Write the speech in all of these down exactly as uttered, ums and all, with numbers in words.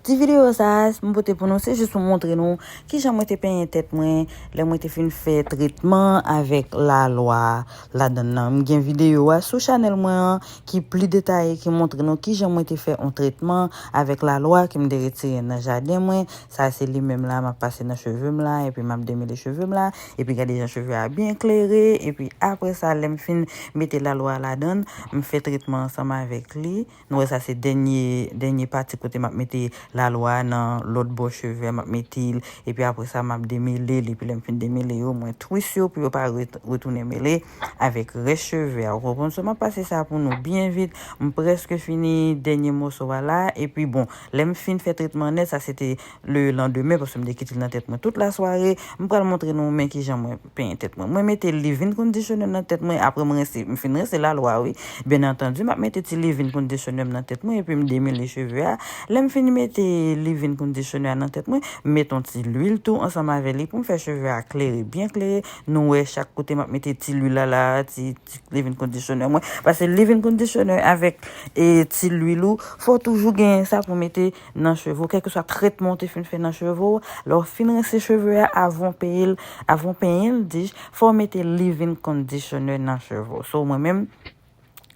Ti videyo sa a, m pote pou nou, se jis pou montre nou kijan mwen te penyen tèt mwen lè mwen te fin fè tretman avèk lalwa ladan l lan. M gen videyo a sou chanèl mwen an ki pli detaye, ki montre nou kijan mwen te fè yon tretman avèk lalwa ke m te retire nan jaden mwen. Sa se li menm la, m ap pase nan cheve m la, epi m ap demele cheve m la, epi gade jan cheve a byen klere, epi apre sa, lè m fin mete lalwa ladan l, m fè tretman ansanm avèk li. Nou wè sa se dènye, dènye pati kote m ap mete lalwa a nan lòt bò cheve a, m ap mete l, epi apre sa m ap demele l, epi lè m fin demele yo, mwen twist yo pou yo pa ret-, retounen mele avèk rès cheve a. Ou konprann? So, m ap pase sa pou nou byen vit. M prèske fini dènye mòso a la, epi bon, lè m fin fè tretman nèt, sa se te le landemen, paske m te kite l nan tèt mwen tout lasware. M pral montre nou men kijan mwen penyen tèt mwen. Mwen mete leave-in conditioner nan tèt mwen, apre m rense, m fin rense lalwa, wi. Byen antandi, m ap mete ti leave-in conditioner m nan tèt mwen, epi m demele cheve a. Lè m fin mete leave-in conditioner a nan tèt mwen, m mete yon ti lwil tou ansanm avè li pou m fè cheve a klere, byen klere. Nou wè chak kote m ap mete ti lwil la la, ti, ti leave-in conditioner mwen. Paske leave-in conditioner avèk, e, ti lwil ou, fò w toujou genyen sa pou mete nan cheve w, kèlkeswa tretman w te fin fè nan cheve w, lè w fin rense cheve a, avan w penyen l, avan w penyen l, dis, fò w mete leave-in conditioner nan cheve w. So, mwen menm,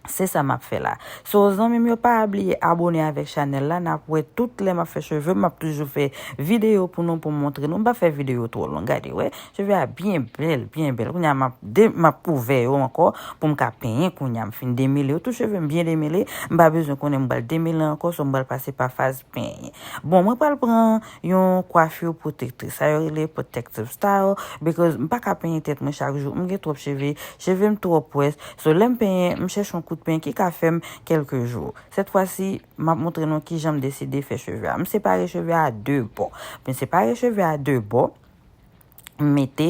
se sa m ap fè la. So, zanmi m yo, pa bliye abòne avèk chanèl la, n ap wè tout lè m ap fè cheve, m ap toujou fè videyo pou nou, pou m montre nou. M pa fè videyo twò long, gade, wè. Cheve a byen bèl, byen bèl. Kounye a, m ap de-, m ap ouvè yo ankò pou m ka penyen. Kounye a, m fin demele yo. Tout cheve m byen demele. M pa bezwen konnen m pral demele ankò, so m pral pase pa faz penyen. Bon, mwen pral pran yon kwafi pwotektris. Sa yo rele protective style, because m pa ka penyen tèt mwen chak jou. M gen twòp cheve, cheve m twò pwès. So, lè m penyen, m chèche yon kout penyen ki ka fè m kèlke jou. Sèt fwa si, m ap montre nou kijan m deside fè cheve a. M separe cheve a de bò. M separe cheve a de bò. M mete,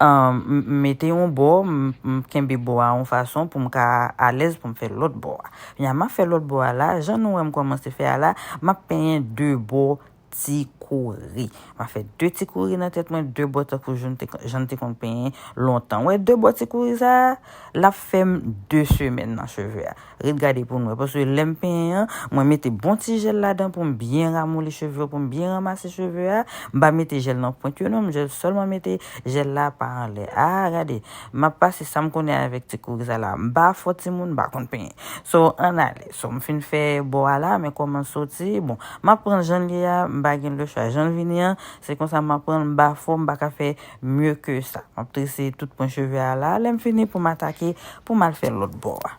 um, m mete yon bò, m, m kenbe bò a yon fason pou m ka alèz pou m fè lòt bò a. Kounye a, m ap fè lòt bò a la, jan nou wè m kòmanse fè a la, m ap penyen de bò ti kouri. M ap fè de ti kouri nan tèt mwen, de bò tankou jan n te, jan n te konn penyen lontan. Wè, de bò ti kouri sa a, l ap fè m de semèn nan cheve a. Ret gade pou n wè. Paske lè m penyen an, mwen mete bon ti jèl ladan pou m byen ramoli cheve yo, pou m byen ranmase cheve a. M pa mete jèl nan pwent yo non, m jèl sèlman mete jèl la pa anlè. A, gade, m ap pase sa m konnen avèk ti kouri sa la. M pa fò timoun, m pa konn penyen. So, ann ale. So, m fin fè bò a la, men kòman soti, bon, m ap pran l jan l ye a, m pa gen lechwa. Jan l vini an, se konsa m ap pran l, m pa fò, m pa ka fè mye ke sa. M ap trese tout pwen cheve a la. Lè m fini pou m atake, pou m al fè lòt bò a.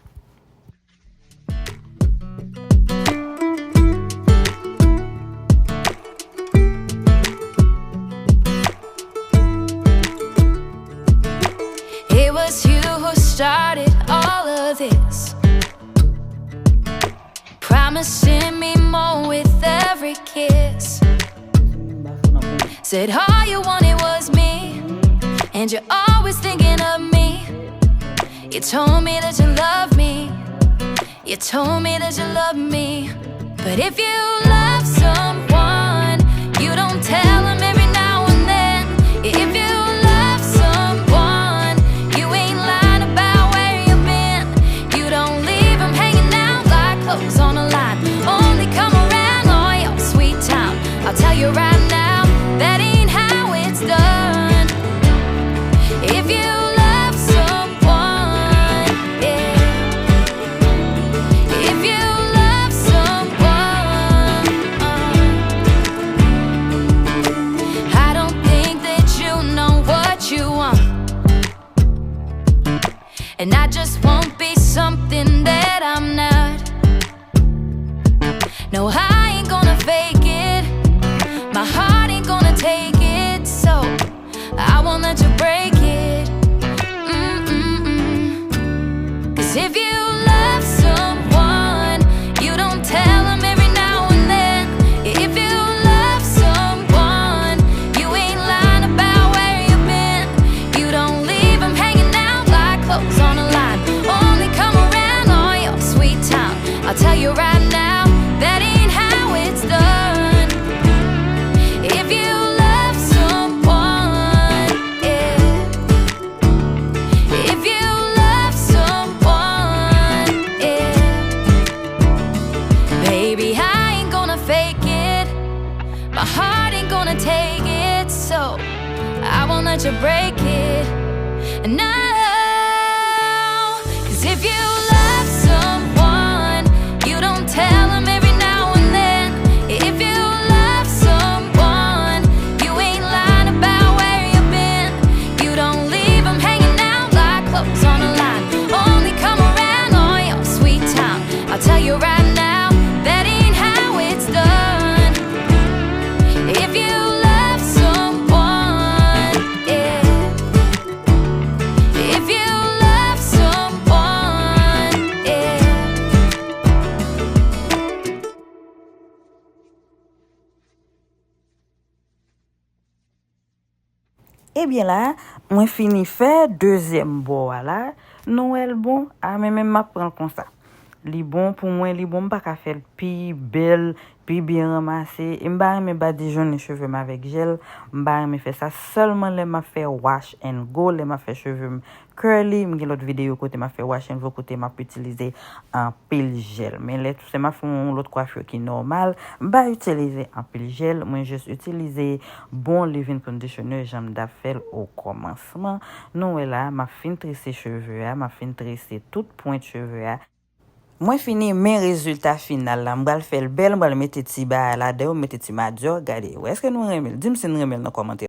It was you who started all of this. Promising me more with every kiss. Said all you wanted was me, and you're always thinking of me. You told me that you love me. You told me that you love me. But if you love someone, you don't tell 'em every now and then. If you love someone, you ain't lying about where you been. You don't leave 'em hanging out like clothes on a line. Only come around on your sweet time. I'll tell you right now, that ain't how it's done. If you love someone, yeah. If you love someone, I don't think that you know what you want. And I just won't be something that I'm not. No, I ain't gonna fake it. My heart ain't gonna take it. So I won't let you break it. Mm-mm-mm. 'Cause if you love someone, you don't tell 'em every now and then. If you love someone, you ain't lying about where you been. You don't leave 'em hanging out like clothes on a line. My heart ain't gonna take it, so I won't let you break it. No, 'cause if you love someone, you don't tell 'em every now and then. If you love someone, you ain't lying about where you've been. You don't leave 'em hanging out like clothes on a line. Only come around on your sweet time. I'll tell you right now, that ain't how it's done. If you love someone, yeah. If you love someone, yeah. Ebyen la, mwen fini fè dezyèm bò a la. Nou wè l bon? A, men menm m ap pran l konsa. Li bon pou mwen, li bon, m pa ka fè l pi bèl, pi byen ranmase. E m pa renmen badijonnen cheve m avèk jèl. M pa renmen fè sa sèlman lè m ap fè wash and go, lè m ap fè cheve m curly. M gen lòt videyo kote m ap fè wash and go, kote m ap itilize anpil jèl. Men lè tou se m ap fè yon lòt kwafi ki nòmal, m pa itilize anpil jèl. Mwen jis itilize bon leave-in conditioner, jan m t ap fè l o kòmansman. Nou wè la, m ap fin trese cheve a, m ap fin trese tout pwent cheve a. Mwen fini, men rezilta final la. M pral fè l bèl, m pral mete ti bagay ladan yo, m mete ti madyò. Gade, w èske nou renmen l? Di m si n renmen l nan kòmantè.